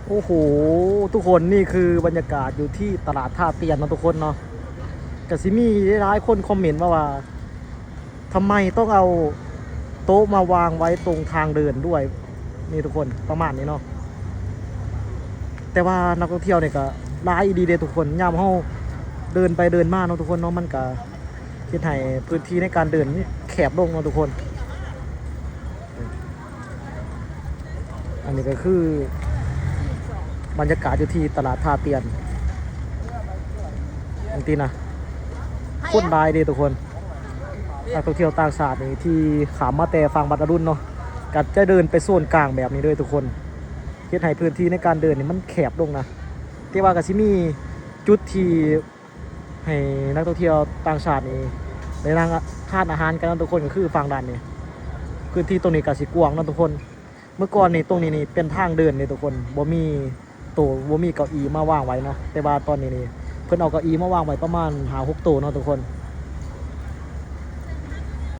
ໂອ້ໂຫ ທຸກຄົນ ນີ້ຄືບັນຍາກາດຢູ່ທີ່ຕະຫຼາດທ່າຕຽນເນາະທຸກຄົນເນາະ. ກະຊິມີຫຼາຍໆຄົນຄອມເມັນມາວ່າ ທຳໄມຕ້ອງເອົາໂຕະມາວາງໄວ້ຕົງທາງເດີນດ້ວຍ ນີ້ທຸກຄົນ ປະມານນີ້ເນາະ. ແຕ່ວ່ານັກທ່ອງທ່ຽວນີ້ກະຫຼາຍອີ່ຫຼີເດ້ທຸກຄົນ ຍາມເຮົາເດີນໄປເດີນມາເນາະທຸກຄົນເນາະ ມັນກະເຮັດໃຫ້ພື້ນທີ່ໃນການເດີນແຄບລົງເນາະທຸກຄົນ. ອັນນີ້ກໍຄືບັນຍາກາດຢູ່ທີ່ຕະຫຼາດທ່າຕຽນຈັ່ງຊີ້ນະ ຄົນຫຼາຍເດ້ທຸກຄົນ. ນັກທ່ອງທ່ຽວຕ່າງຊາດນີ້ທີ່ຂ້າມມາແຕ່ຝັ່ງບັດອະລຸນເນາະ ກໍຈະເດີນໄປໂຊນກາງແບບນີ້ເດີທຸກຄົນ ເຮັດໃຫ້ພື້ນທີ່ໃນການເດີນນີ້ມັນແຄບລົງນະ. ແຕ່ວ່າກໍຊິມີຈຸດທີ່ ໃຫ້ນັກທ່ອງທ່ຽວຕ່າງຊາດນີ້ໄດ້ນັ່ງທານອາຫານກັນເນາະທຸກຄົນ ກໍຄືຝັ່ງດ້ານນີ້. ພື້ນທີ່ຕົງນີ້ກໍຊິກວ້າງເນາະທຸກຄົນ. ເມື່ອກ່ອນນີ້ຕົງນີ້ນີ້ເປັນທາງເດີນເດ້ທຸກຄົນ ບໍ່ມີໂຕະ ບໍ່ມີເກົ້າອີ່ມາວາງໄວ້ເນາະ. ແຕ່ວ່າຕອນນີ້ນີ້ເພິ່ນເອົາເກົ້າອີ່ມາວາງໄວ້ປະມານຫ້າຫົກໂຕະເນາະທຸກຄົນ.